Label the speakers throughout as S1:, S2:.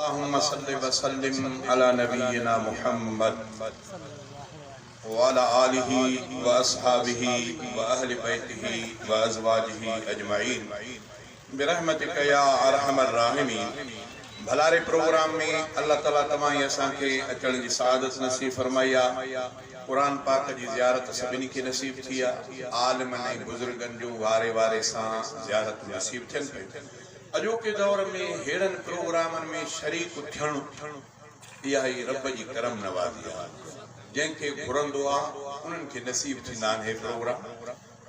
S1: اللهم صل وسلم علي نبينا محمد وعلي آله واصحابه واهل بيته وازواجه اجمعين برحمتک يا ارحم الراحمين ڀلاري پروگرام ۾ الله تعالي توهان ۽ اسان کي اچڻ جي سعادت نصيب فرمائي آ قرآن پاڪ جي زيارت سڀني کي نصيب ٿي آ عالمن ۽ بزرگن جون واري واري سان زيارتون نصيب ٿين پيون اڄوڪي دور ۾ ههڙن پروگرامن ۾ شريڪ ٿيڻ اها ئي رب جي ڪرم نوازي آ جنهن کي گهرندو آ انهن کي نصيب ٿيندا آهن هي پروگرام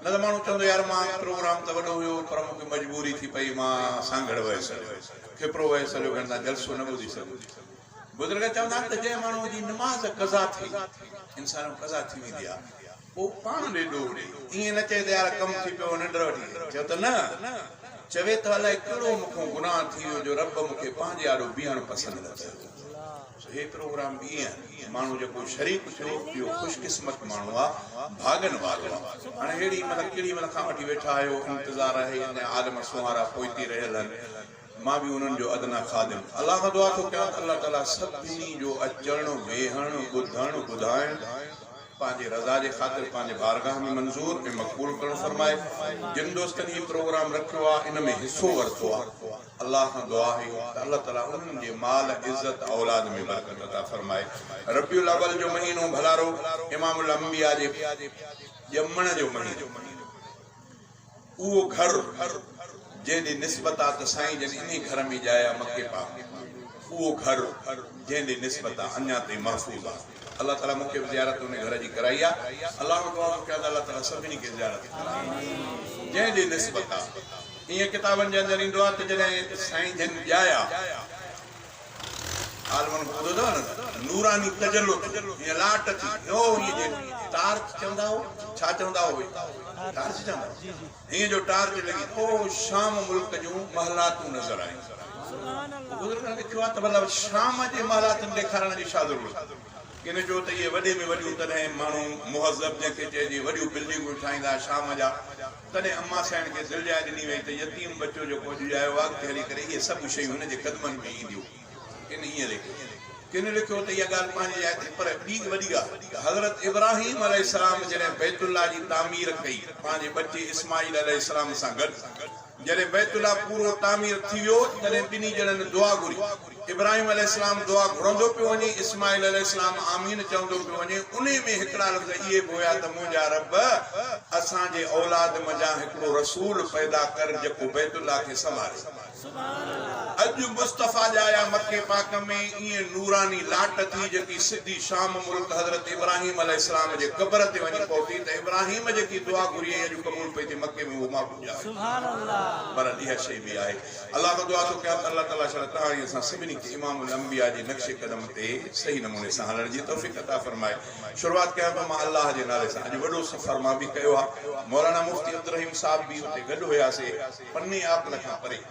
S1: نه ته ماڻهو چوندو يار مان پروگرام ته وڏو هيو پر مون کي مجبوري ٿي پئي مان سانگهڙ ويس هليو کپرو ويس هليو گهڻ تان جلسو نه ٻڌي سگهيس بزرگ چوندا آهن ته جنهن ماڻهو جي نماز قضا ٿئي انسان جو قضا ٿي ويندي آ پوء پاڻ ڏي ڏوهه ڏي ائين نه چئي ته يار ڪم ٿي پيو ننڊ وٺي وئي چئو ته نه چوي ته الائي ڪهڙو مون کان گناهه ٿي ويو جو رب مون کي پنهنجي آڏو بيهڻ پسند نه ڪيو. سو هي پروگرام به ائين آهي ماڻهو جيڪو شريڪ ٿيو اهو خوش قسمت ماڻهو آ ڀاڳن وارو آ. هاڻي ههڙي مهل ڪهڙي مهل کان وٺي ويٺا آهيو انتظار آهي اڃا عالم سونهارا پوئتي رهيل آهن مان به انهن جو ادنيٰ خادم الله کان دعا ٿو ڪيان ته الله تعالي سڀني جو اچڻ ويهڻ ٻڌڻ ٻڌائڻ پنهنجي رضا جي خاطر پنهنجي بارگاهه ۾ منظور ۽ مقبول ڪرڻ فرمائي. جن دوستن هي پروگرام رکيو آ ان ۾ حصو ورتو آ الله کان دعا آهي ته الله تعالي انهن جي مال عزت اولاد ۾ برڪت عطا فرمائي. ربيع الاول جو مهينو ڀلارو امام الانبياء جي ڄمڻ جو مهينو. اهو گهر جنهن ڏي نسبت آ ته سائين جن انهي گهر ۾ ڄايا مڪي پاڪ ۾، اهو گهر جنهن ڏي نسبت آ اڃا تائين محفوظ آ. الله تعالي مون کي به زيارت انهي گهر جي ڪرائي آ. الله کان دعا ٿو ڪيان ته الله تعالي سڀني کي زيارت ڪرائي جنهن ڏي نسبت آ. ائين ڪتابن جي اندر ايندو آ ته جڏهن سائين جن ڄايا. عالمن کان ٻڌو اٿو نه نوراني تجلو ٿيو ائين لاٽ ٿي هو ائين جي ٽارچ چوندا هو ڇا چوندا هو ٽارچ چوندا هو ائين جو ٽارچ لڳي او شام ملڪ جون محلاتون نظر آيون بزرگن لکيو آهي ته ڀلا شام جي محلاتن ڏيکارڻ جي ڇا ضرورت ڪن چيو ته اهي وڏي ۾ وڏيون تڏهن ماڻهو مهذب جنهن کي چئجي وڏيون بلڊنگون ٺاهيندا شام جا تڏهن اما سائڻ کي دلجاء ڏني وئي ته يتيم ٻچو جيڪو اڄ ڄايو آهي اڳتي هلي ڪري اهي سڀ شيون هن جي قدمن ۾ اينديون. ڪن ائين لکيو. ڪن لکيو ته اها ڳالهه پنهنجي جاء تي پر ٻي وڏي ڳالهه ته حضرت ابراهيم عليه السلام جڏهن بيت الله جي تعمير ڪئي پنهنجي ٻچي اسماعيل عليه السلام سان گڏ جڏهن بيت الله پورو تعمير ٿي ويو تڏهن ٻنهي ڄڻن دعا گهري. ابراهيم عليه السلام دعا گهرندو پيو وڃي، اسماعيل عليه السلام آمين چوندو پيو وڃي، انهي ۾ هڪڙا لفظ اهي به هيا ته منهنجا رب! اسان جي اولاد منجهان هڪڙو رسول پيدا ڪر جيڪو بيت الله کي سنڀالي. اڄ مصطفيٰ ڄايا مڪي پاڪ ۾ ائين نوراني لاٽ ٿي جيڪي سڌي شام ملڪ حضرت ابراهيم عليه السلام جي قبر تي وڃي پهتي ته ابراهيم جيڪي دعا گهري ۽ اڄ قبول پئي ٿئي مڪي ۾ اهو معبود ڄايو. بهرحال اها شيء به آهي. الله کان دعا ٿو ڪيان ته الله تعالي شل توهان ۽ اسان سڀني کي امام الانبياء جي نقش قدم تي صحيح نموني سان هلڻ جي توفيق عطا فرمائي. شروعات ڪيان ٿو مان الله جي نالي سان. اڄ وڏو سفر مان به ڪيو آ. مولانا مفتي عبدالرحيم صاحب به اتي گڏ هياسي. پني عاقل کان پري.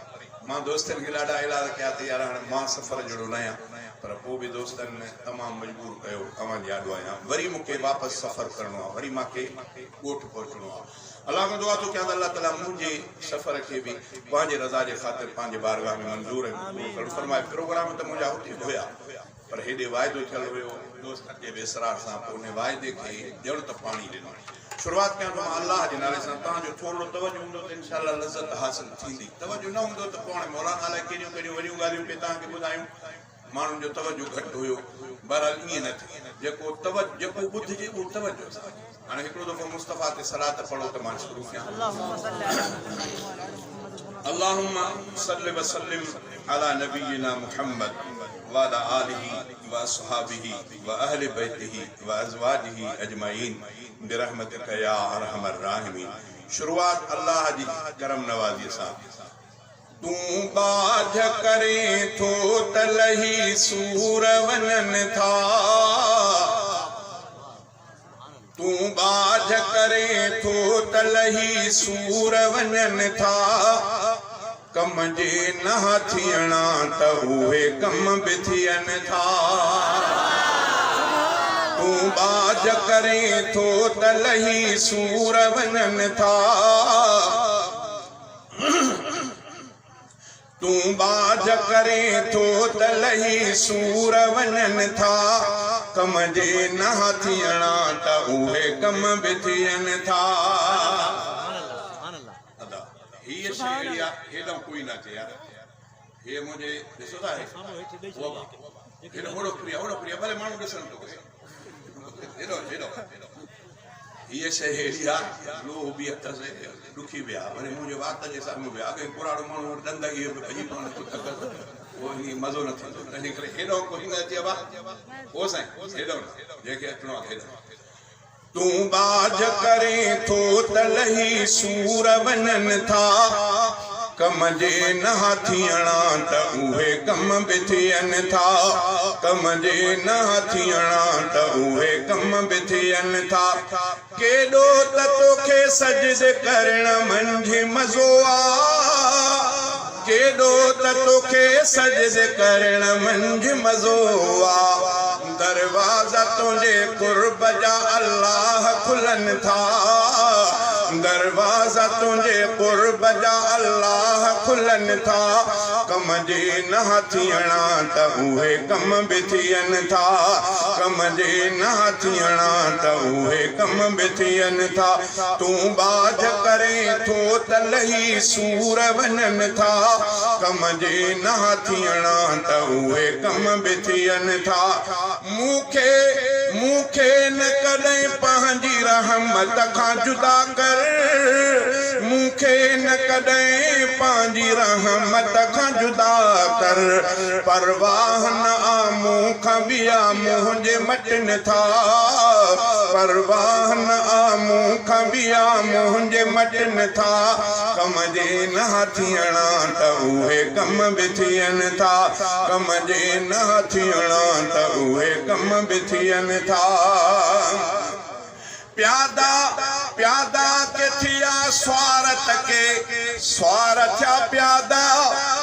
S1: مان دوستن کي ڏاڍا ايلاز ڪيا ته يار هاڻي مان سفر جهڙو ناهيان پر پوء به دوستن تمام مجبور ڪيو اوهان جي آڏو آهيان. وري مون کي واپس سفر ڪرڻو آ. وري مان کي ڳوٺ پهچڻو آ. الله کان دعا ٿو ڪيان ته الله تعالي منهنجي سفر کي به پنهنجي رضا جي خاطر پنهنجي بارگاهه ۾ منظور ۽ مقبول ڪرڻ فرمائي. پروگرام ته منهنجا اتي به هيا پر هيڏي واعدو ٿيل هيو دوستن جي به اصرار سان پوء انهي واعدي کي ڄڻ ته پاڻي ڏنو. شروعات ڪيان ٿو مان الله جي نالي سان توهان جو ٿورڙو توجه هوندو ته انشاء الله لذت حاصل ٿيندي توجه نه هوندو ته پوء هاڻي مولانا الائي ڪهڙيون ڪهڙيون وڏيون ڳالهيون پئي توهان کي ٻڌايون. ماڻهن جو توجه گهٽ هيو. بهرحال ائين نه ٿئي. جيڪو توجه جيڪو ٻڌجي اهو توجه سان ٿئي. هاڻي هڪڙو دفعو مصطفيٰ تي صلات پڙهو ته مان شروع ڪيان. اللهم صل وسلم علي نبينا محمد وعلي آله واصحابه واهل بيته وازواجه اجمعين برحمتک يا ارحم الراحمين شروعات الله جي ڪرم نوازي سان. تون ٻاجهه ڪرين ٿو ته لهي سور وڃن ٿا. تون ٻاجهه ڪرين ٿو ته لهي سور وڃن ٿا. ڪم جي نه ٿيڻا ته اهي ڪم به ٿين ٿا. تون ٻاجهه ڪرين ٿو ته لهي سور وڃن ٿا. تون ٻاجهه ڪرين ٿو ته لهي سور وڃن ٿا، ڪم جي نه ٿيڻا ته اهي ڪم به ٿين ٿا. ادا هيء شيء اهڙي آ هيڏانهن ڪوئي نه اچي يار هيء منهنجي ڏسو ٿا هي او ابا هيڏو هوڏو ڦري آ هوڏو ڦري آ ڀلي ماڻهو ڏسن توکي هيڏو هيڏو هيء شيء اهڙي آ، لوهه به اٿس ۽ ڏکي به آ. وري منهنجي وات جي سامهون به آ. اڳئين ڪراڙو ماڻهو وٽ ڏند اهي به ڀڄي پون ته ٿڪس پوء ائين مزو نه ٿيندو. تنهنجي ڪري هيڏانهن ڪوئي نه اچي ابا. او سائين، هيڏانهن نه، جنهن کي اچڻو آ ته هيڏانهن. تون ٻاجهه ڪرين ٿو ته لهي سور وڃن ٿا. ڪم جي نه ٿيڻا ته اهي ڪم به ٿين ٿا. ڪم جي نه ٿيڻا ته اهي ڪم به ٿين ٿا. ڪيڏو ته توکي سجدي ڪرڻ منجهه مزو آ. ڪيڏو ته توکي سجدي ڪرڻ منجهه مزو آ. دروازا تنهنجي قرب جا الله کلن ٿا. دروازا تنهنجي قرب جا الله کلن ٿا. ڪم جي نه ٿيڻا ته اهي ڪم به ٿين ٿا. ڪم جي نه ٿيڻا ته اهي ڪم به ٿين ٿا. تون ٻاجهه ڪرين ٿو ته لهي سور وڃن ٿا. ڪم جي نه ٿيڻا ته اهي ڪم به ٿين ٿا. مون کي، مون کي نه ڪڏهن پنهنجي رحمت کان جدا ڪر. مون کي نه ڪڏهن پنهنجي رحمت کان جدا ڪر. پرواهه نه آ مون کان ٻيا منهنجي مٽن ٿا. پرواهه نه آ مون کان ٻيا منهنجي مٽن ٿا. ڪم جي نه ٿيڻا ته اهي ڪم به ٿين ٿا. ڪم جي نه ٿيڻا ته اهي ڪم به ٿين ٿا. پيادا پيادا ڪي ٿيا سوار ته ڪي سوار ٿيا پيادا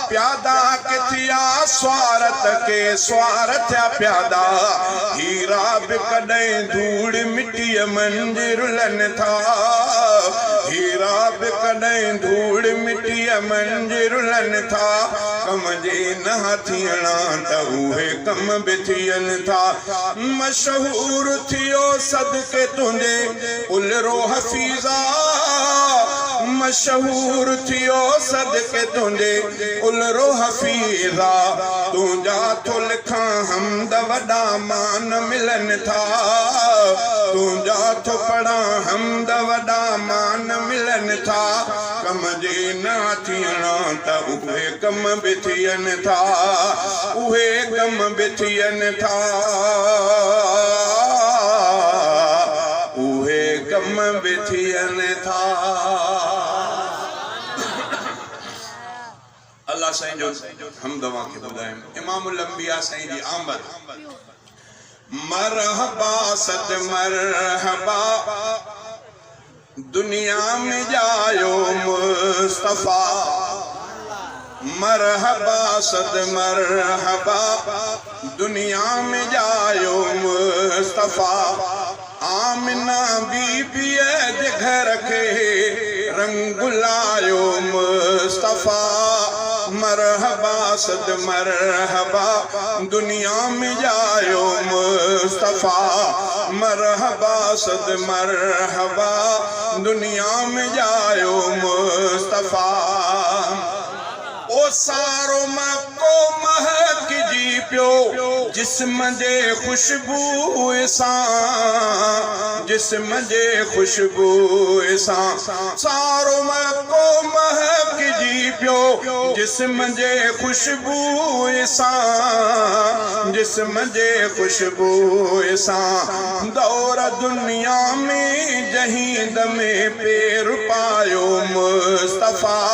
S1: پيادا ڪي ٿيا سوار ته ڪي سوار ٿيا پيادا هيرا به ڪڏهن ڌوڙ مٽيء منجهه رلن ٿا هيرا به ڪڏهن ڌوڙ مٽيء منجهه رلن ٿا ڪم جي نه ٿيڻا ته اهي ڪم به ٿين ٿا. مشهور ٿيو صدقي تنهنجي الرو حفيظا مشهور ٿيو صدقي تنهنجي الرو حفيظا تنهنجا ٿو لکان حمد وڏا مان ملن ٿا تنهنجا ٿو پڙهان حمد وڏا مان ملن ٿا ڪم جي نه ٿيڻا ته اهي ڪم به ٿين ٿا اهي ڪم به ٿين ٿا اهي ڪم به ٿين ٿا. الله سائين جو حمد اوهان کي ٻڌايم امام الانبياء سائين جي آمد مرحبا صد مرحبا دنيا ۾ ڄايو مصطفيٰ مرحبا صد مرحبا دنيا ۾ ڄايو مصطفيٰ آمنه بي بيء جي گهر کي رنگ لايو مصطفيٰ مرحبا صد مرحبا دنيا ۾ ڄايو مصطفيٰ مرحبا صد مرحبا دنيا ۾ ڄايو مصطفيٰ او سارو مڪو مهڪجي پيو جسم جي خوشبوء سان جسم جي خوشبوء سان سارو مڪو مهڪجي پيو جسم جي خوشبوء سان جسم جي خوشبوء سان دور دنيا ۾ جهيند ۾ پير پايو مصطفيٰ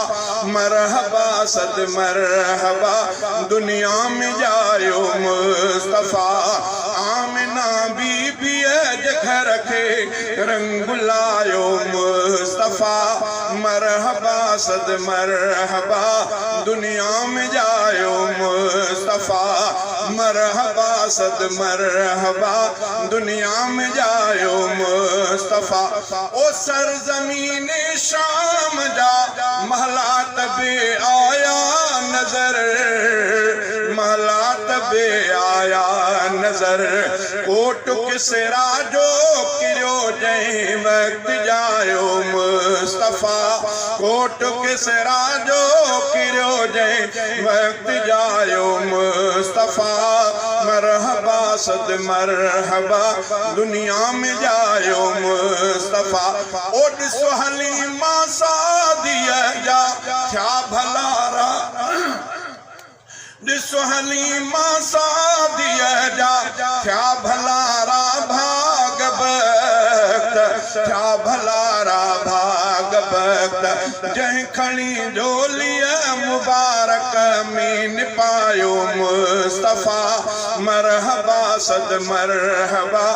S1: مرحبا صد مرحبا دنيا ۾ ڄايو مصطفيٰ آمنه بي بيء جي. گهر کي رنگ لايو مصطفيٰ مرحبا صد مرحبا دنيا ۾ ڄايو مصطفيٰ مرحبا صد مرحبا دنيا ۾ ڄايو مصطفيٰ او سرزمين شام جا محلات به آيا نظر محلات به آيا نظر ڪوٽ ڪسريٰ جو ڪريو جنهن وقت ڄايو مصطفيٰ ڪوٽ ڪسريٰ جو ڪريو جنهن وقت ڄايو مصطفيٰ مرحبا صد مرحبا دنيا ۾ ڄايو مصطفيٰ او ڏس حليما سعديء جا ٿيا ڀلارا ڏس حليما سعديء جا ٿيا ڀلارا ڀاڳ بخت ٿيا ڀلارا ڀاڳ بخت جنهن کڻي جهوليء مبارڪ ۾ نپايو مصطفيٰ مرحبا صد مرحبا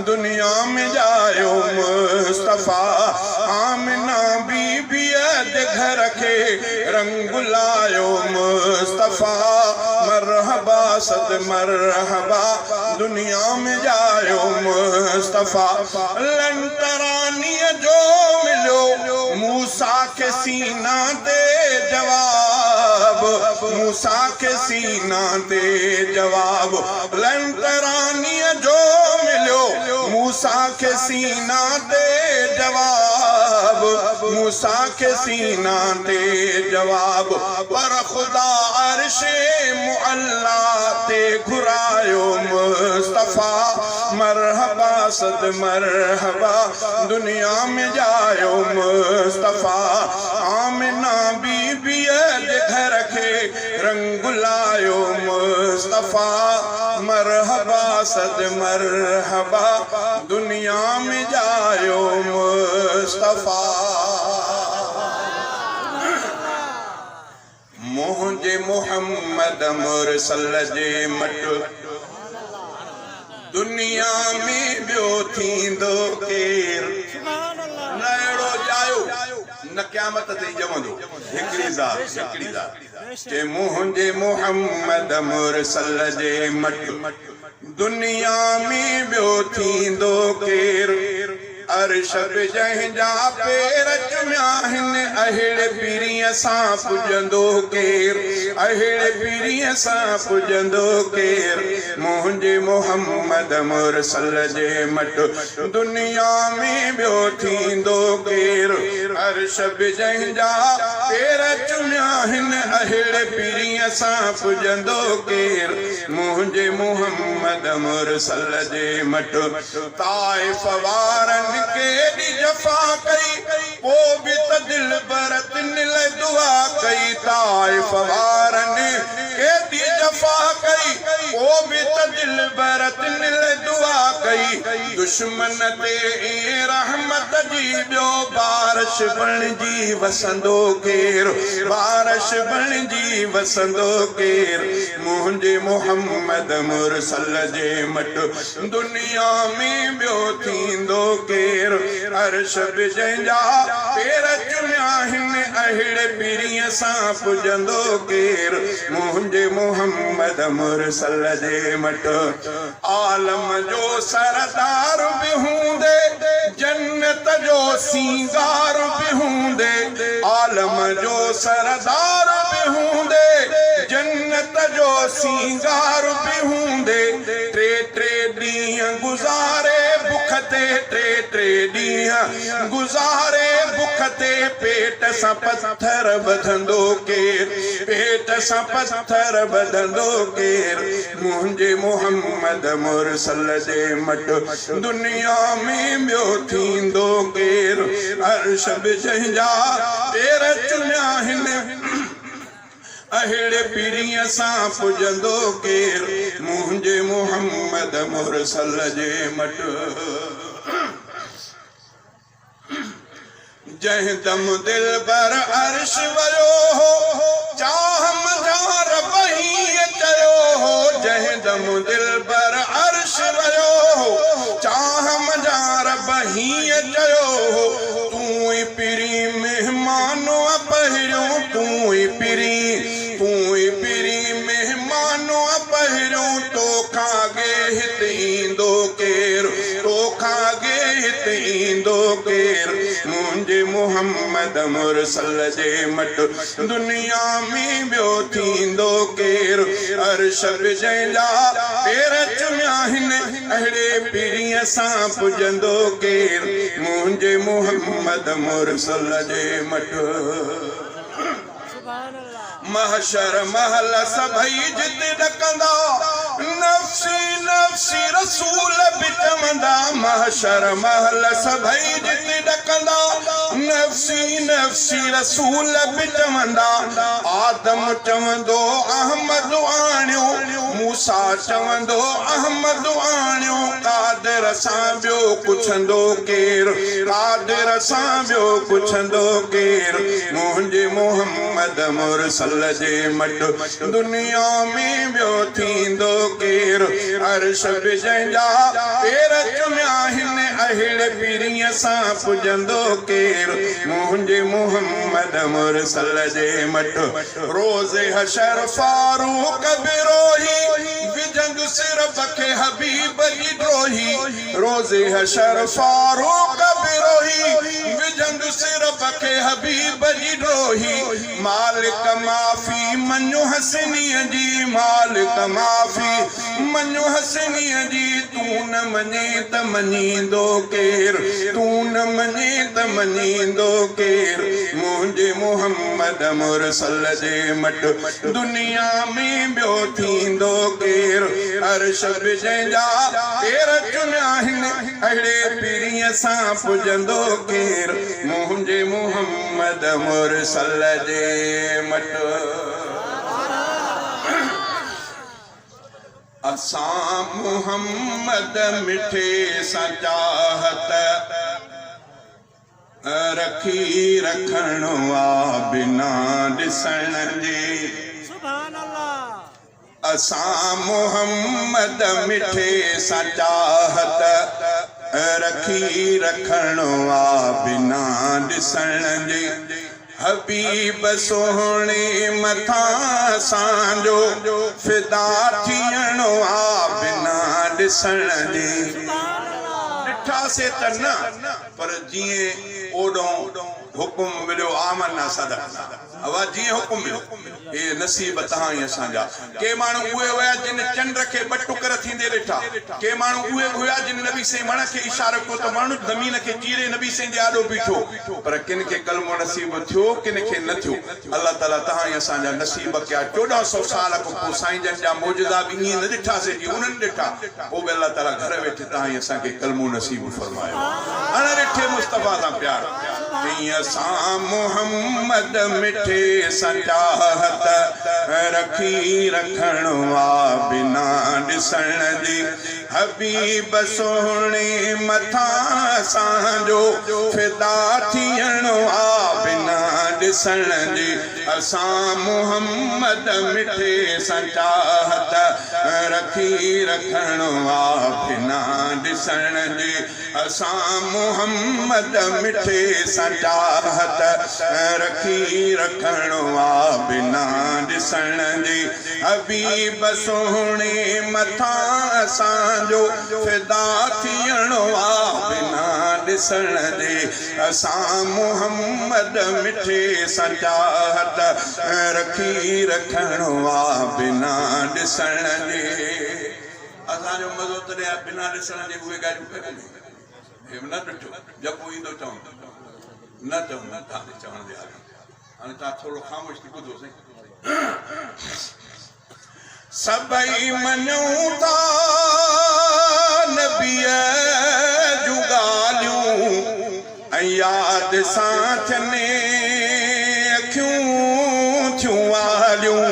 S1: دنيا ۾ ڄايو مصطفيٰ آمنه بي بيء جي گهر کي رنگ لايو مصطفيٰ مرحبا صد مرحبا دنيا ۾ ڄايو مصطفيٰ لنٽرانيء جو مليو موسيٰ کي سينا تي جواب موسيٰ کي سينا تي جواب لنٽرانيء جو مليو موسيٰ کي سينا تي جواب موسيٰ کي سينا تي جواب پر خدا عرش معليٰ تي گهرايو مصطفيٰ مرحبا صد مرحبا دنيا ۾ ڄايو مصطفيٰ آمنه بي بيء جي گهر کي رنگ لايو مصطفيٰ مرحبا صد مرحبا دنيا ۾ ڄايو مصطفيٰ. منهنجي محمد مرسل جي مٽ دنيا ۾ ٻيو ٿيندو ڪير؟ نه اهڙو ڄايو نه قيامت تائين ڄمندو هڪڙي ذات هڪڙي ذات چي منهنجي محمد مرسل جي مٽ دنيا ۾ ٻيو ٿيندو ڪير؟ عرش به جنهن جا پير چميا هن اهڙي پرينء سان پڄندو ڪير؟ اهڙي پرينء سان پڄندو ڪير؟ منهنجي محمد مرسل جي مٽ دنيا ۾ ٻيو ٿيندو ڪير؟ عرش به جنهن جا پير چميا هن اهڙي پرينء سان پڄندو ڪير؟ منهنجي محمد مرسل جي مٽ طائف وارن ڪيڏي جفا ڪئي پو به ته دلبر تن لئه دعا ڪئي طائف وارن ڪيڏي جفا ڪئي پو به ته دلبر تن لئه دعا ڪئي دشمن تي ائين رحمت جي ٻيو بارش بڻجي وسندو ڪير بارش بڻجي وسندو ڪير منهنجي محمد مرسل جي مٽ دنيا ۾ ٻيو ٿيندو ڪير؟ عرش به جنهن جا پير چميا هن اهڙي پرينء سان پڄندو ڪير؟ منهنجي محمد مرسل جي مٽ عالم جو سردار به هوندي جنت جو سينگار به هوندي عالم جو سردار به هوندي جنت جو سينگار به هوندي ٽي ٽي ڏينهن گذاري بک تي ٽي ٽي ڏينهن گذاري بک تي پيٽ سان پٿر ٻڌندو ڪير پيٽ سان پٿر ٻڌندو ڪير منهنجي محمد مرسل جي مٽ دنيا ۾ ٻيو ٿيندو ڪير عرش به جنهن جا پير چميا هن اهڙي پرينء سان پڄندو ڪير منهنجي محمد مرسل جي مٽ. جنهن دم دلبر عرش ويو هو، چاهه منجهان رب هيئن چيو هو، جنهن دم دلبر عرش ويو هو، چاهه منجهان. هت ايندو ڪير؟ تو کان اڳي هت ايندو ڪير؟ منهنجي محمد مرسل جي مٽ دنيا ۾ ٻيو ٿيندو ڪير؟ عرش به جنهن جا پير چميا هن، اهڙي پرينء سان پڄندو ڪير؟ منهنجي محمد مرسل جي مٽ. محشر مهل سڀئي جت ڏڪندا، نفسي نفسي رسول به چوندا. محشر مهل سڀئي جت ڏڪندا، نفسي نفسي رسول به چوندا. آدم چوندو احمد آڻيو، موسيٰ چوندو احمد آڻيو. قادر سان ٻيو پڇندو ڪير، قادر سان ٻيو پڇندو ڪير؟ منهنجي محمد مرسل جي مٽ دنيا ۾ ٻيو ٿيندو ڪير؟ عرش به جنهن جا پير چميا هن، اهڙي پرينء سان پڄندو ڪير؟ منهنجي محمد مرسل جي مٽ. روز حشر فاروق به روهي، وجهندس رب کي حبيب جي ڊوهي. روز حشر فاروق به روهي، وجهندس رب کي حبيب جي ڊوهي. مالڪ معافي مڃ حسنيء جي، مالڪ معافي مڃ حسنيء جي. تون نه مڃين ته مڃيندو ڪير، تون نه مڃين ته مڃيندو ڪير. منهنجي محمد مرسل جي مٽ دنيا ۾ ٻيو ٿيندو ڪير؟ عرش به جنهن جا پير چميا هن، اهڙي پرينء سان پڄندو ڪير؟ منهنجي محمد مرسل جي مٽ. اسان محمد مٺي سان چاهت رکي رکڻ آ بنا ڏسڻ جي.
S2: سبحان الله.
S1: اسان محمد مٺي سان چاهت رکي رکڻ آ بنا ڏسڻ جي. حبيب سهڻي مٿان اسان جو فدا ٿيڻو آ بنا ڏسڻ جي. ڏٺاسي ته نه پر جيئن اوڏهون حڪم مليو آمنا صدقنا اوا جيئن حڪم مليو اي نصيب تهان ۽ اسان جا. ڪي ماڻهو اهي هيا جن چنڊ کي ٻه ٽڪر ٿيندي ڏٺا. ڪي ماڻهو اهي به هيا جن نبي سائين وڻ کي اشارو ڪيو ته وڻ زمين کي چيري نبي سائين جي آڏو بيٺو. پر ڪن کي ڪلمو نصيب ٿيو ڪن کي نه ٿيو. الله تعاليٰ توهان ۽ اسان جا نصيب ڪيا. 14 سئو سال کان پوء سائين جن جا معجزا به ائين نه ڏٺاسين جيئن انهن ڏٺا. پوء به الله تعاليٰ گهر ويٺي توهان ۽ اسان کي ڪلمو نصيب فرمايو. اڻ ڏٺي مصطفيٰ سان پيار. تيئن اسان محمد مٺي سان چاهت رکي رکڻ آ بنا ڏسڻ جي. حبيب سهڻي مٿان اسان جو فدا ٿيڻو آ بنا ڏسڻ جي. اسان محمد مٺي سان چاهت رکي رکڻو آ بنا ڏسڻ جي. اسان محمد مٺي سان چاهت رکي رکڻو آ بنا ڏسڻ جي. حبيب سهڻي مٿان اسان جو فدا ٿيڻو آ بنا ڏسڻ جي. اسان محمد مٺي سان چاهت رکي رکڻو آ بنا ڏسڻ جي. اسان جو مزو تڏهن آ بنا ڏسڻ جي اهي ڳالهيون ڪريون هي نه ڏٺو جيڪو ايندو چوندو نه چوندو تان جي چوڻ جي آڳيان هاڻي تان ٿورو خاموش ٿي ٻڌو سائين. سڀئي مڃون ٿا نبيء جون ڳالهيون ۽ ياد سان ٿين اکيون ٿيون آليون.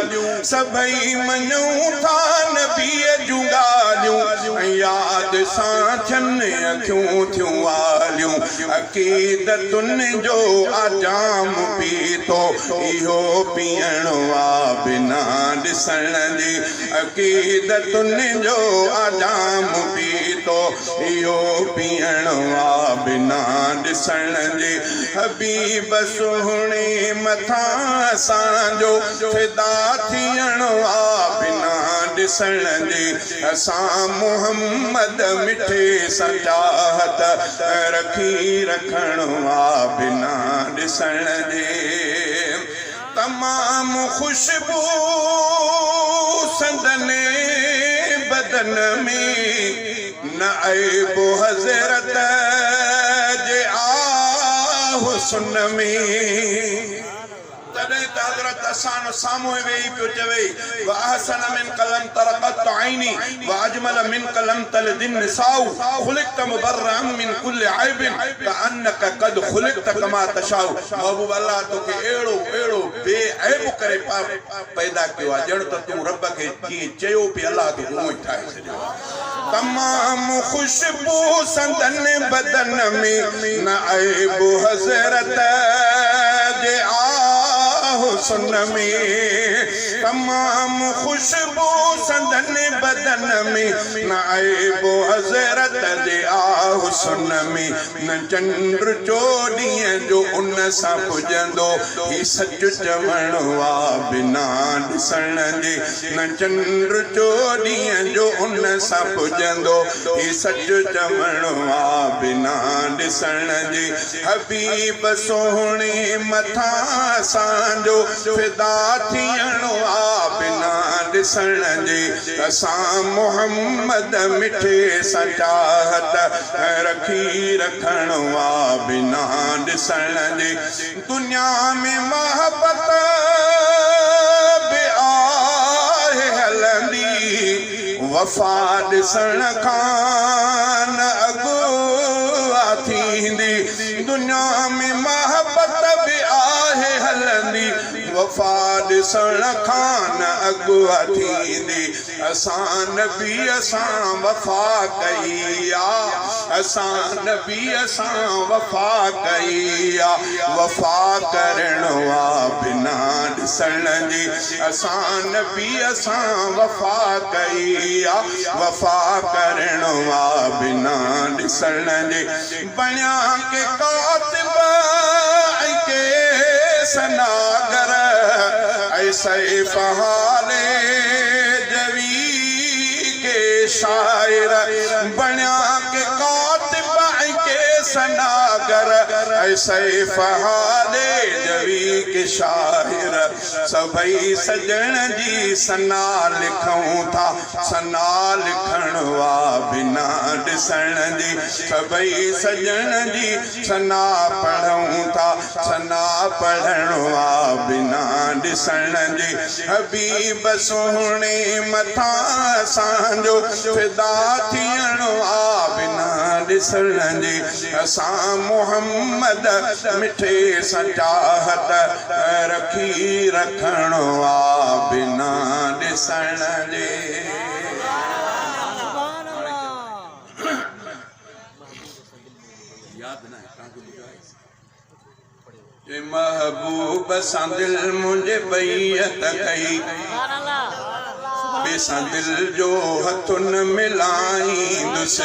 S1: سڀئي مڃون ٿا نبيء جون ڳالهيون ۽ ياد سان ٿين اکيون ٿيون آليون. عقيدتن جو آ جام پيتو، اهو پيئڻو آ بنا ڏسڻ جي. عقيدتن جو آ جام پيتو، اهو پيئڻو آ بنا ڏسڻ جي. حبيب سهڻي مٿان اسان جو فدا ٿيڻو آ بنا. ڏسڻ جي. اسان محمد مٺي سان چاهت رکي رکڻ آ بنا ڏسڻ جي. تمام خوشبو سندن بدن ۾، نه عيب حضرت جي آ حسن ۾. تڏهن ته حضرت حسان سامهون ويهي پيو چوي، واحسن منک لم تر قط عيني واجمل منک لم تلد النساء خلقت مبرئا من ڪل عيب ڪانک قد خلقت ڪما تشاء محبوب الله توکي اهڙو اهڙو بي عيب ڪري پيدا ڪيو آهي ڄڻ ته تون رب کي جيئن چيو پئي الله توکي اونئن ئي ٺاهي ڇڏيو آهي. تمام خوشبو سندن بدن ۾، نه عيب حضرت جي آ حسن ۾. تمام خوشبو سندن بدن ۾، نه عيب حضرت جي آ حسن ۾. نه چنڊ چوڏهينء جو ان سان پڄندو، هي سچ چوڻ آ بنا ڏسڻ جي. نه چنڊ چوڏهينء جو ان سان پڄندو، هي سچ چوڻ آ بنا ڏسڻ جي. حبيب سهڻي مٿان اسان جو فدا ٿيڻو آ بنا ڏسڻ جي. اسان محمد مٺي سان چاهت رکي رکڻو آ بنا ڏسڻ جي. دنيا ۾ محبت به آهي هلندي، وفا ڏسڻ کان نه اڳ آ ٿيندي. دنيا ۾ محبت به آهي هلندي، وفا ڏسڻ کان نه اڳ آ ٿيندي. اسان نبيء سان وفا ڪئي آ، اسان نبيء سان وفا ڪئي آ، وفا ڪرڻ آ بنا ڏسڻ جي. اسان نبيء سان وفا ڪئي آ، وفا ڪرڻ آ بنا ڏسڻ جي. بڻيا ڪي ڪاتب ۽ ڪي ثناگر، ۽ سيف حالي جوي ڪي شاعر. بڻيا ڪي ڪاتب ۽ ڪي ثناگر، ۽ سيف حالي جوي ڪي شاعر. سڀئي سڄڻ جي ثنا لکون ٿا، ثنا لکڻ وا بنا ڏسڻ جي. سڀئي سڄڻ جي ثنا پڙهون ٿا، ثنا پڙهڻ وا بنا ڏسڻ جي. حبيب سهڻي مٿان اسان جو فدا ٿيڻ آ بنا ڏسڻ جي. اسان محمد مٺي سان چاهت رکي رکڻ آ بنا ڏسڻ جي. محبوب سان دل منهنجي بيعت ڪئي، ٻئي سان دل جو هٿ نه ملائيندس.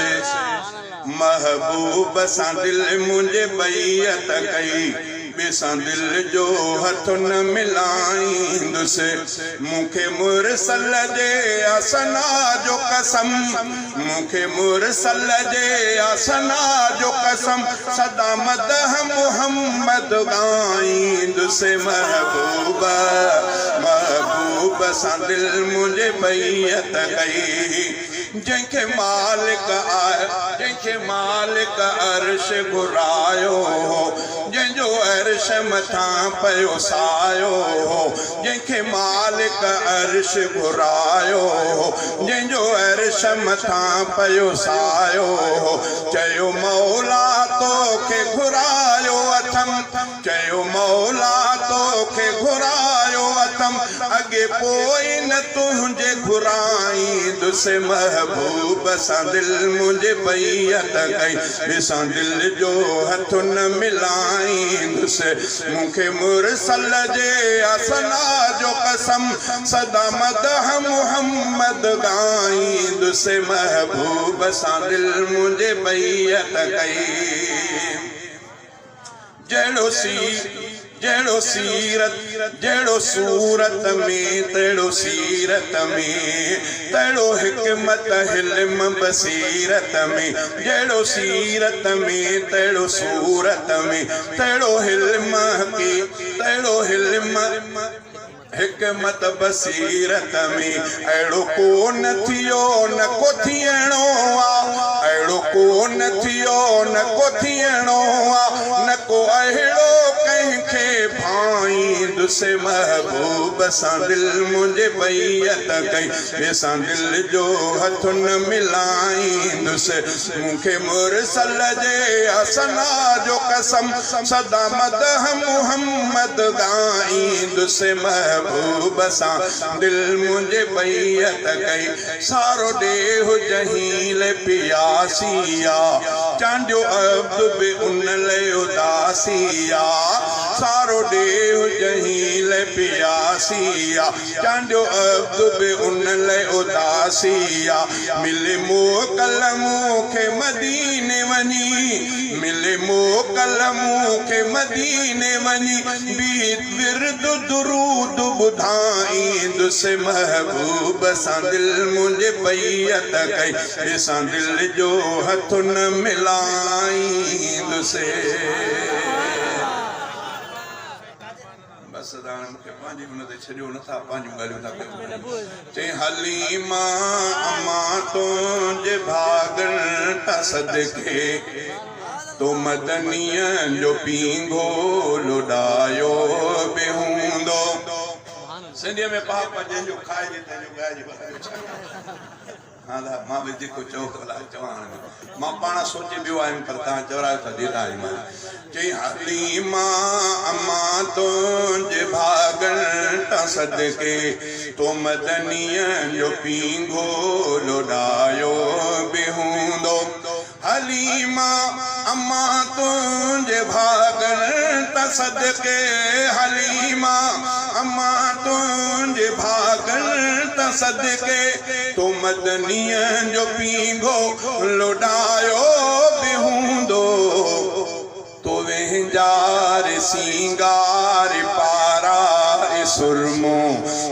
S1: محبوب سان دل منهنجي بيعت ڪئي، ٻئي سان دل جو هٿ نه ملائيندس. مون کي مرسل جي آسنا جو قسم، مون کي مرسل جي آسنا جو قسم، سدا مدح محمد ڳائيندس. محبوب محبوب سان دل منهنجي بيعت ڪئي، جنهن کي مالڪ جنهن کي مالڪ عرش گهرايو هو، جنهن جو عرش مٿان پيو سايو هو. جنهن کي مالڪ عرش گهرايو هو، جنهن جو عرش مٿان پيو سايو هو. چيو مولا توکي گهرايو اٿم، چيو مولا توکي گهرايو اٿم، اڳي پوء نه تنهنجي گهرائيندس. محبوب سان دل منهنجي بيعت ڪئي، ڏسان دل جو هٿ نه ملائيندس. مون کي مرسل جي آسنا جو قسم، سدا مدح محمد ڳائيندس. محبوب سان دل منهنجي بيعت ڪئي. جهڙو سي جهڙو سيرت جهڙو صورت ۾ تهڙو سيرت ۾، تهڙو حڪمت حلم بصيرت ۾، جهڙو سيرت ۾ تهڙو صورت ۾، تهڙو حلم حقي تهڙو حلم حڪمت بصيرت ۾، اهڙو ڪو نه ٿيو نه ڪو ٿيڻو آ، اهڙو ڪو نه ٿيو نه ڪو ٿيڻو آ، نه ڪو اهڙو ڪنهن کي ڀائيندس محبوب سان دل منهنجي بيعت ڪئي ٻئي سان دل جو هٿ نه ملائيندس مون کي مرسل جي ثنا جو قسم سدا مدح محمد ڳائيندس محبوب سان دل منهنجي بيعت ڪئي سارو ڏيهه جهيل پياسي آ چانڊيو عبد به ان لئه اداسي آ سارو ڏيهه جهيل پياسي آ چانڊيو عبد به ان لئه اداسي آ. ملي موڪل مون کي مديني وڃي، ملي موڪل مون کي مديني وڃي، بيهي ورد درود ٻڌائيندس محبوب سان دل منهنجي بيعت ڪئي، ڏسان دل جو هٿ نه ملائيندس. بس ادا هاڻي مون کي پنهنجي ان تي ڇڏيو نه ٿا پنهنجون ڳالهيون ٿا ڪيو چئي حليما امان تنهنجي ڀاڳن تان صدقي تو مدنيء جو پينگهو لڏايو به هوندو. سنڌيء ۾ پاپ جنهن جو کائجي تنهن جو ڳائجي ڀلا ٻيو ڇا ڪجي. ها ادا مان به جيڪو چئو ٿو ادا چوان هاڻي مان پاڻ سوچي ٻيو آيم پر توهان چورايو ٿا جيڏا آهيون مان چئي حليما امان تنهنجي ڀاڳن تان صدقي تو مدنيء جو پينگهو لوڏايو به هوندو حليما امان تنهنجي ڀاڳن تان صدقي حليما امان تنهنجي ڀاڳن تان صدقي تو مدنيء جو پينگهو لوڏايو به هوندو تو وهنجار سينگار پارائي سرمو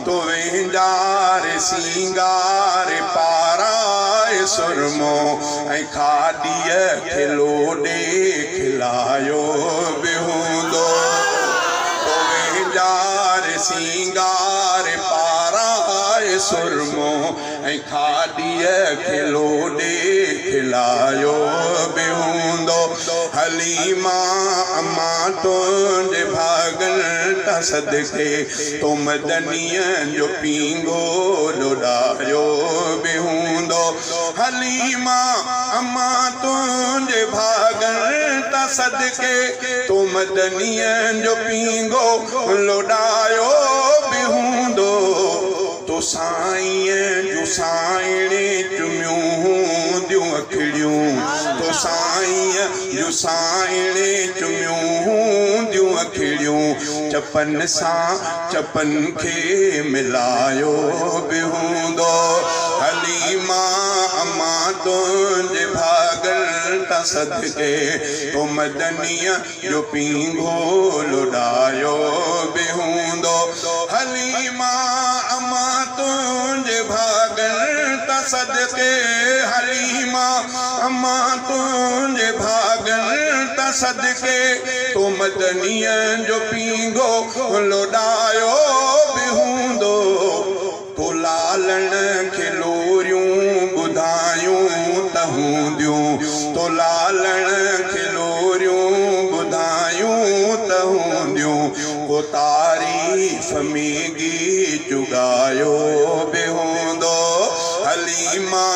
S1: تو وهنجار سينگار پارائي سرمو ۽ کاڏيء کي لوڏي کلايو به هوندو تو وهنجار سينگار پارائي سرمو ۽ کاڏيء کي لوڏي کلايو به هوندو. حليما امان تنهنجي ڀاڳن تان صدقي تو مدنيء جو پينگهو لوڏايو به هوندو. حليما امان تنهنجي ڀاڳن تان صدقي تو مدنيء جو پينگهو لوڏايو به هوندو. تو سائينء جون سائڻي چميون هونديون اکڙيون تو سائينء جون سائڻي چميون هونديون اکڙيون چپن سان چپن کي ملايو به هوندو حليما امان تنهنجي ڀاڳن تان صدقي تو مدنيء جو پينگهو لڏايو به هوندو حليما امان تنهنجي ڀاڳن تان صدقي حليما امان تنهنجي ڀاڳن تان صدقي تو مدنيء جو پينگهو لڏايو به هوندو تو لالڻ کي لوريون ٻڌايون ته هونديون تو لالڻ کي لوريون ٻڌايون ته هونديون ڪو تعريف ۾ گيت ڳايو به هوندو حليما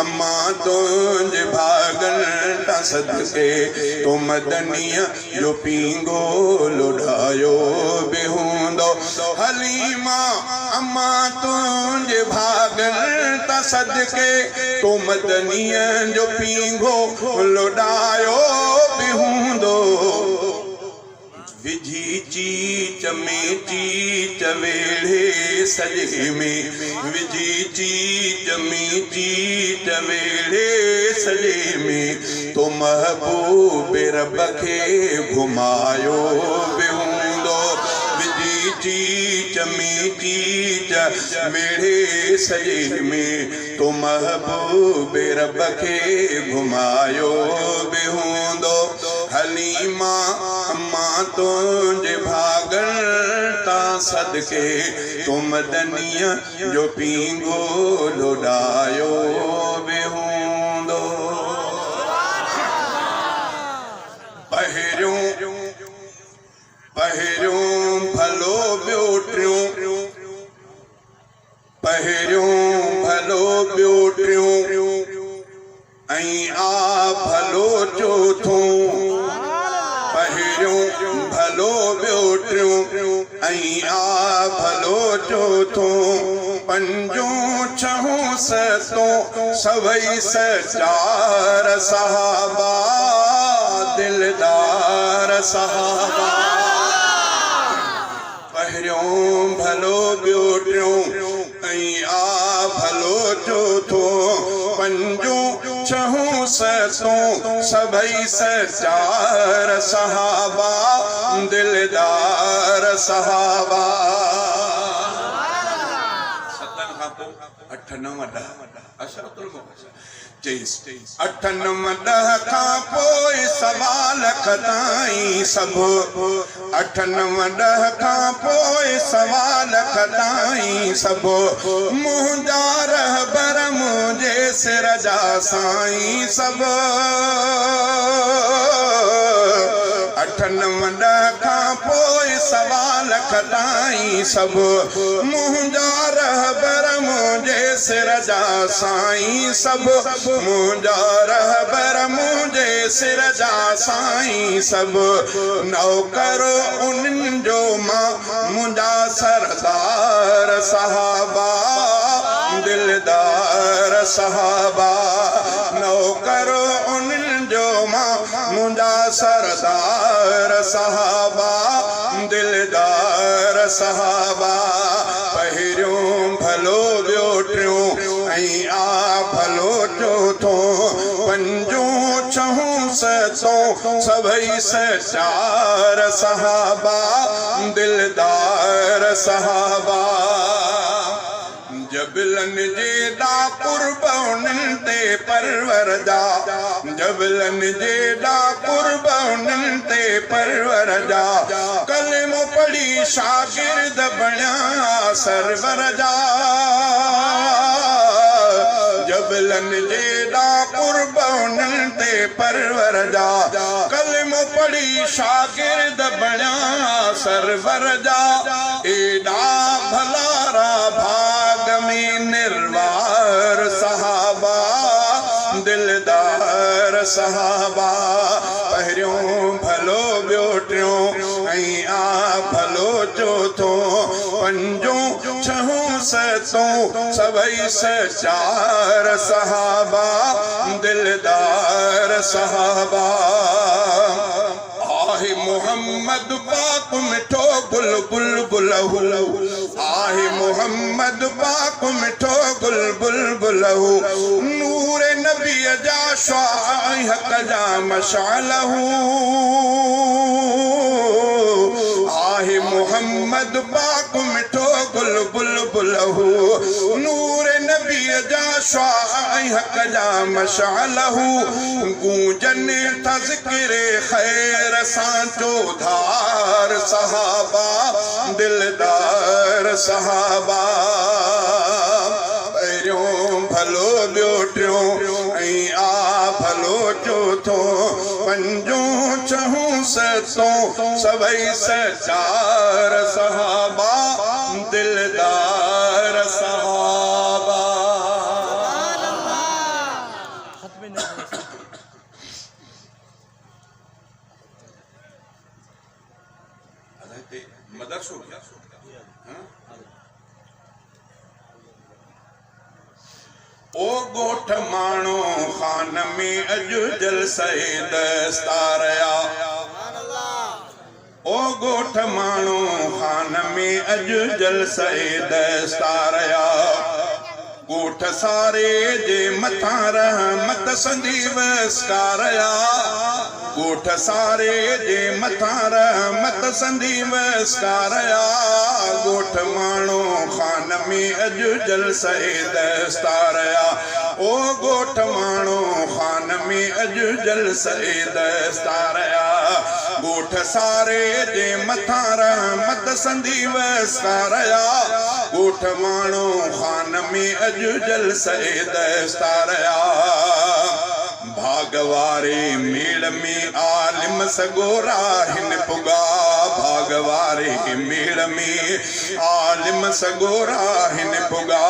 S1: امان تنهنجي ڀاڳن تان صدقي تو مدنيء جو پينگهو لوڏايو به هوندو حليما امان تنهنجي ڀاڳن تان صدقي تو مدنيء جو پينگهو لوڏايو به هوندو وجهي چيچ ۾ چيچ ويڙهي سڄي ۾ وجهي چيچ ۾ چيچ ويڙهي سڄي ۾ تو محبوب رب کي گهمايو به هوندو. چيچ ۾ چيچ ميڙي سڄي ۾ تو محبوب رب کي گهمايو به هوندو حليما امان تنهنجي ڀاڳن تان صدقي تو مدنيء جو پينگهو لوڏايو به هوندو. پهريون پهريون ڀلو ٻيو ٽيون پهريون ڀلو ٻيو ٽيون ۽ آ ڀلو چوٿون پهريون ڀلو ٻيو ٽيون ۽ آ ڀلو چوٿون پنجون ڇهون ستون سڀئي سچار صحابه دلدار صحابه پهريون ڀلو ٻيو ٽيون ۽ آ ڀلو چوٿون پنجون ڇهون ستون سڀئي سچار صحابه دلدار صحابه. ستن کان پوء اٺ نو ڏهه عشرة المبشرة چيس اٺ نو ڏهه کان پوء سوا لک تائين سڀ اٺ نو ڏهه کان پوء سوا لک تائين سڀ منهنجا رهبر منهنجي سر جا سائين سڀ اٺ نو ڏهه کان پوء سوا لک تائين سڀ منهنجا رهبر منهنجي سر جا سائين سڀ منهنجا رهبر منهنجي سر جا سائين سڀ نوڪر انهن جو مان منهنجا سردار صحابه دلدار صحابه نوڪر انهن جو مان منهنجا سردار صحابه دلدار صحابه پهريون ڀلو ٻيو ٽيون ۽ آ ڀلو چوٿون پنجون ڇهون ستون سڀئي سچار صحابه دلدار صحابه جبلن جيڏا قرب انهن تي پرور جا جبلن جيڏا قرب انهن تي پرور جا ڪلمو پڙهي شاگرد بڻيا سرور جا جبلن جيڏا قرب انهن تي پرور جا ڪلمو پڙهي شاگرد بڻيا سرور جا ايڏا ڀلارا ڀاڳ ۾ نروار صحابه دلدار صحابه پهريون ڀلو ٻيو ٽيون ۽ آ ڀلو چوٿون پنجون ڇهون ستون سڀئي سچار صحابه دلدار صحابه. آهي محمد پاڪ مٺو گل بلبل هو آهي محمد پاڪ مٺو گل بلبل هو نور نبي جا شعاع ۽ حق جا مشعل هو آهي محمد پاڪ مٺو گل بلبل هو نور نبي جا شعاع ۽ حق جا مشعل هو گونجن ٿا ذڪر خير سان چوڌار صحابه دلدار صحابه پهريون ڀلو ٻيو ٽيون ۽ آ ڀلو چوٿون پنجون ڇهون ستون سڀئي سچار صحابه دلدار صحابه. مدرسو او ڳوٺ ماڻو خان ۾ اڄ جلسي دستار آ او ڳوٺ ماڻو خان ۾ اڄ جلسي دستار آ. ڳوٺ ساري جي مٿان رحمت سندي وسڪاريا ڳوٺ ساري جي مٿان رحمت سندي وسڪاريا ڳوٺ ماڻو خان ۾ اڄ جلسه دستاريا او ڳوٺ ماڻو خان ۾ اڄ جلسه دستاريا ڳوٺ ساري جي مٿان رحمت سندي وسڪاريا ڳوٺ ماڻو خان ۾ اڄ جلسه دستاريا ڀاڳ واري ميڙ ۾ عالم سڳورا هن پڳا ڀاڳ واري ميڙ ۾ عالم سڳورا هن پڳا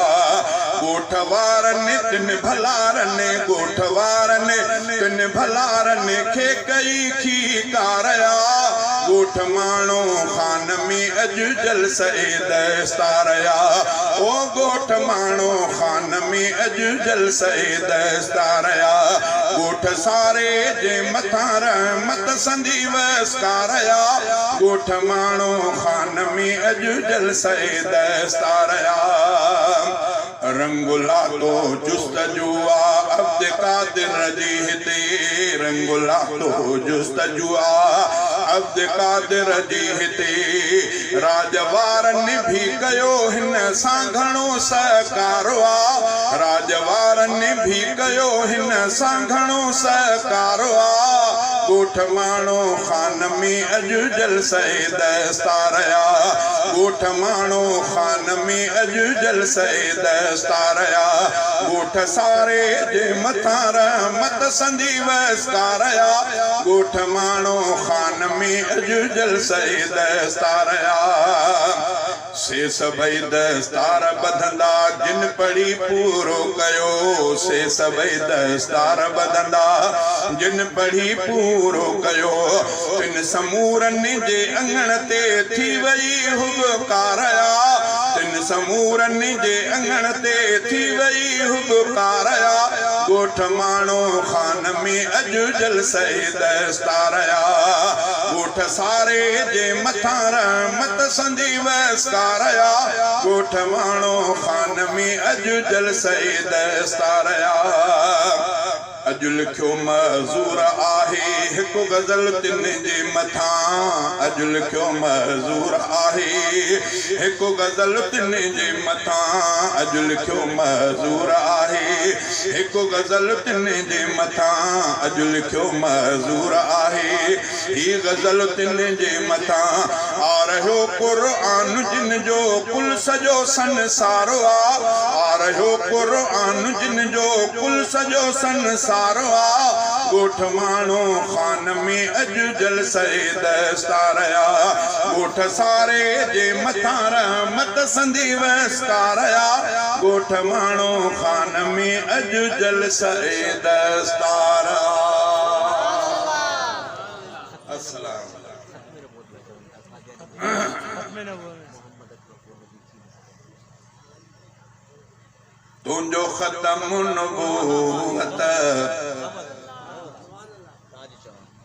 S1: ڳوٺ وارن تن ڀلارن ڳوٺ وارن تن ڀلارن کي ڪئي کيڪاريا ڳوٺ ماڻو خان ۾ اڄ جلسه دستاريا او ڳوٺ ماڻو خان ۾ اڄ جلسه دستاريا ڳوٺ ساري جي مٿان رحمت سندي وسڪاريا ڳوٺ ماڻو خان ۾ اڄ جلسه دستاريا رنگ لاتو جستجو آ عبد قادر جي هتي رنگ لاتو جستجو آ عبد قادر جي هتي راڄ وارن ڀي ڪيو هن سان گهڻو سهڪارو آ راڄ وارن ڀي ڪيو هن سان گهڻو سهڪارو آ ڳوٺ ماڻو خان ۾ اڄ جلسه دستاريا ڳوٺ ماڻو خان ۾ اڄ جلسه دستاريا ڳوٺ ساري جي مٿان رحمت سندي وسڪاريا ڳوٺ ماڻو خان ۾ اڄ جلسه دستاريا سي سڀئي دستار ٻڌندا جن پڙهي پورو ڪيو سي سڀئي دستار ٻڌندا جن پڙهي پورو ڪيو تن سمورن جي اڱڻ تي ٿي وئي هٻڪاريا تن سمورن جي اڱڻ تي ٿي وئي هٻڪاريا ڳوٺ ماڻو خان ۾ اڄ جلسه دستاريا ڳوٺ ساري جي مٿان رحمت سندي وسڪاريا ڳوٺ ماڻو خان ۾ اڄ جلسه دستاريا اڄ لکيو معذور آهي هڪ غزل تن جي مٿان اڄ لکيو معذور آهي هڪ غزل تن جي مٿان اڄ لکيو معذور آهي هڪ غزل تن جي مٿان اڄ لکيو معذور آهي هي غزل تن جي مٿان آ رهيو قرآن جن جو ڪل سڄو سنسار آ آ رهيو قرآن جن جو ڪل سڄو سنسار آ ڳوٺ ماڻو خان ۾ اڄ جلسه دستار آ ڳوٺ ساري جي مٿان رحمت سندي وسڪار آ ڳوٺ ماڻو خان ۾ اڄ جلسه دستار آ. السلام تنهنجو ختم نبوت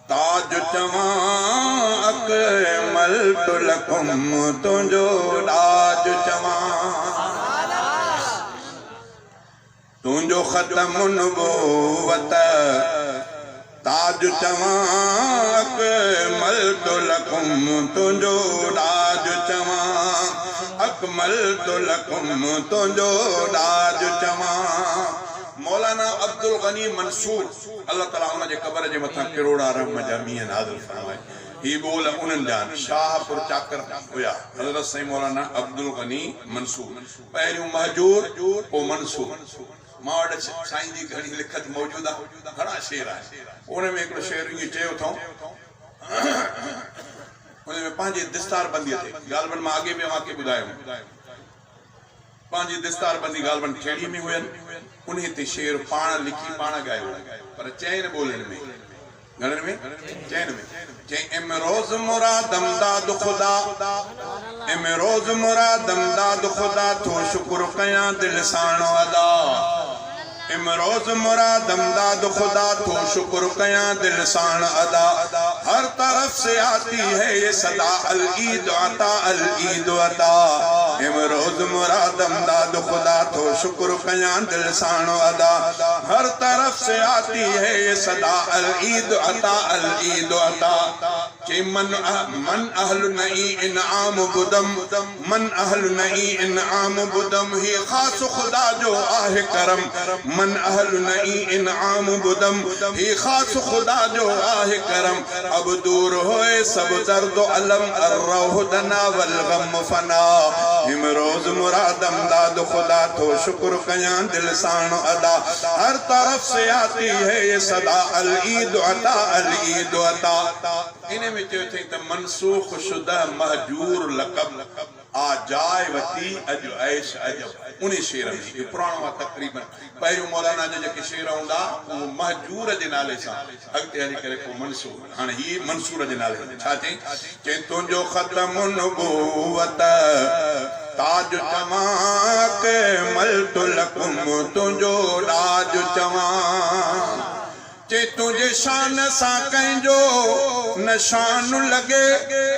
S1: تاج چوان اڪملت لڪم تنهنجو ڏاج چوان تنهنجو ختم نبوت تاج چوان اڪملت لڪم تنهنجو ڏاج چوان اڪملت لڪم تنهنجو ڏاج چوان. مولانا عبدالغني منصور الله تعالي ان جي قبر جي مٿان ڪروڙا رحم جا مينهن نازل فرمائي. هي ٻول انهن جا آهن. شاهه پور چاڪر هيا حضرت سائين مولانا عبدالغني منصور. پهريون مهجور پوء منصور. مان وٽ سائين جي گهڻي لکت موجود آهي، گهڻا شعر آهن. ان ۾ هڪڙو شعر ائين چيو اٿئون، ان ۾ پنهنجي دستار بنديء تي، غالباً مان اڳي به اوهان کي ٻڌايو هوم، پنهنجي دستار بندي غالباً ٺيڙهي ۾ هين، انهي تي شعر پاڻ لکي پاڻ ڳايو هو، پر چئن ٻولين ۾. گهڻن ۾؟ چئن ۾. چئين امروز مرادم داد خدا امروز مرادم داد خدا ٿو شڪر ڪيان دل ساڻ ادا امروز مرادم داد خدا ٿو شڪر ڪيان دل ساڻ ادا هر طرف سي آتي هي يه صدا العيد عطا العيد عطا. امروز مرادم داد خدا ٿو شڪر ڪيان دل ساڻ ادا هر طرف سي آتي هي يه صدا العيد عطا العيد عطا چي من من اهل نئي انعام بدم من اهل نئي انعام بدم هي خاص خدا جو آهه ڪرم من اهل نئي انعام بدم هي خاص خدا جو آهه ڪرم اب دور هوئي سڀ درد و الم الروح دنا والغم فنا امروز مرادم داد خدا ٿو شڪر ڪيان دل ساڻ ادا هر طرف سي آتي هي يه صدا العيد عطا العيد عطا. انهي ۾ چيو اٿئي ته منسوخ شده مهجور لقب آ جاء وتي اڄ عيش عجب انهي شعر ۾ اهو پراڻو آ تقريبن پهريون مولانا جا جيڪي شعر هوندا اهو مهجور جي نالي سان اڳتي هلي ڪري پوء منصور هاڻي هي منصور جي نالي سان ڇا چئين چئين تنهنجو ختم نبوت تاج چوان ڪملت لڪم تنهنجو ڏاج چوان چي تنهنجي شان سان ڪنهن جو نه شان لڳي،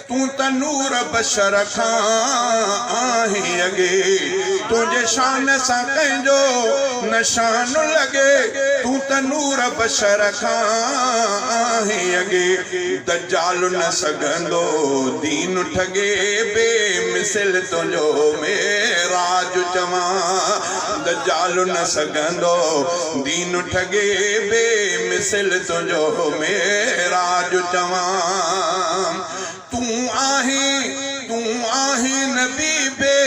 S1: تون ته نور بشر کان آهين اڳي. تنهنجي شان سان ڪنهن جو نه شان لڳي، تون ته نور بشر کان آهين اڳي. دجال نه سگهندو دين ٺڳي، بي مثل تنهنجو معراج چوان. دجال نه سگهندو دين ٺڳي بي مثل تنهنجو معراج چوان تون آهين تون آهين نبي بي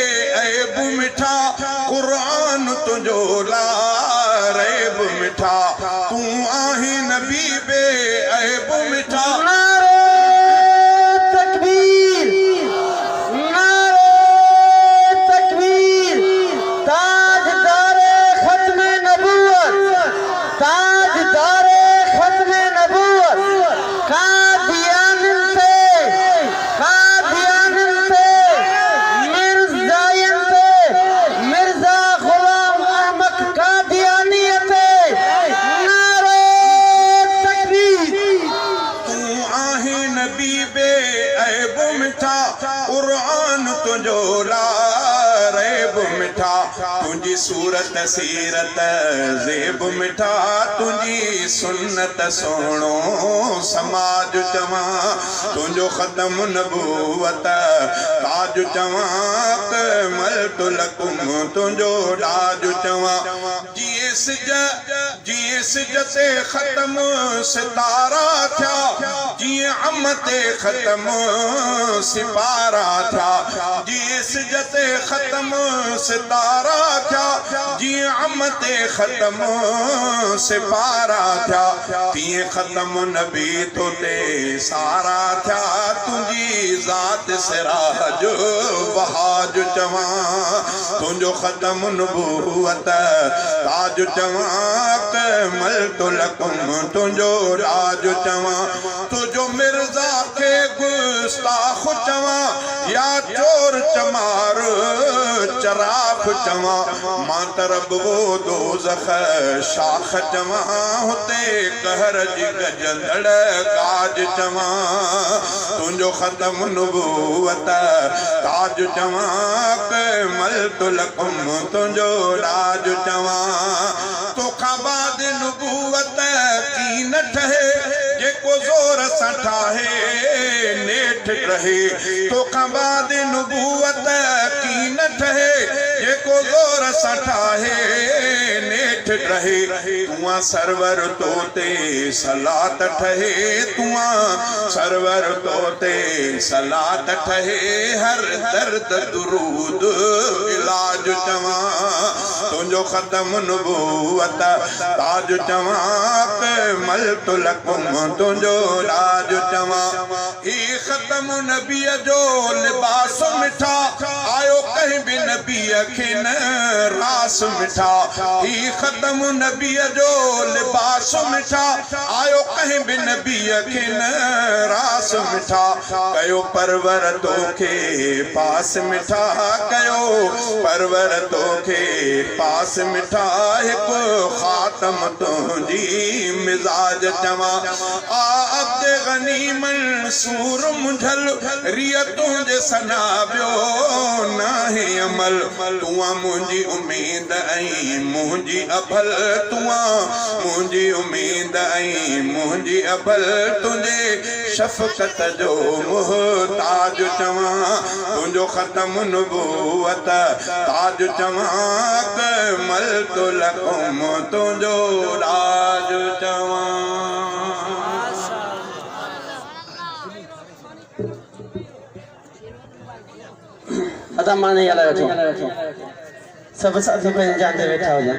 S1: عيب مٺا قرآن تنهنجو لا ريب مٺا تون آهين نبي بي عيب مٺا.
S3: نعري تڪبير نعري تڪبير تاجدار ختم نبوت تاجدار ختم نبوت قاديانين تي قاديانين تي مرزاين تي مرزا غلام احمد قاديانيء تي نعرو تڪبير.
S1: تون آهين نبي بي عيب مٺا قرآن تنهنجو لا ريب مٺا تنهنجي صورت سيرت زيب مٺا تنهنجي سنت سهڻو سماج چوان تنهنجو ختم نبوت تاج چوان ڪملت لڪم تنهنجو ڏاج چوان جيئن سج جيئن سج تي ختم ستارا ٿيا، جيئن عم تي ختم سپارا ٿيا، جيئن سج تي ختم ستارا ٿيا، جيئن عم تي ختم سپارا ٿيا، تيئن ختم نبي تو تي سارا ٿيا، تنهنجي ذات سراج وهاج چوان، تنهنجو ختم نبوت تاج چوان ڪملت لڪم تنهنجو راج چوان تنهنجو مرزا کي گستاخ چوان يا چور چمار چراخ چوان مان ته رب وو دوزخ شاخ چوان هتي قهر جي گجندڙ گاج چوان تنهنجو ختم نبوت تاج چوان ڪملت لڪم تنهنجو راڄ چوان توکان بعد نبوت ڪين ٺهي جيڪو زور سان ٺاهي نيٺ ڊهي توکان بعد نبوت ڪين ٺهي جيڪو زور سان ٺاهي نيٺ ڊهي تون آن سرور تو تي صلات ٺهي تون آن سرور تو تي صلات ٺهي هر درد درود علاج چوان تنهنجو ختم نبوت تاج چوان ڪملت لڪم تنهنجو راج چوان هي ختم نبيء جو لباس مٺا آيو ڪنهن به نبيء کي نه راس مٺا هي ختم نبيء جو لباس مٺا آيو ڪنهن به نبيء کي نه راس مٺا ڪيو پرور توکي پاس مٺا ڪيو پرور توکي پاس مٺا هڪ خاتم. ختم تنهنجي مزاج چوان. آ عبد غني منصور منجهل ريء تنهنجي ثنا ٻيو ناهي عمل. تون آ منهنجي اميد ۽ منهنجي اڀل تون آ منهنجي اميد ۽ منهنجي اڀل تنهنجي شفقت جو محتاج چوان تنهنجو ختم نبوت تاج چوان اڪملت لڪم تنهنجو راڄ چوان.
S3: ادا ماني ڳالهائي وٺو. سڀ ساٿي پنهنجي جاء تي ويٺا هجن.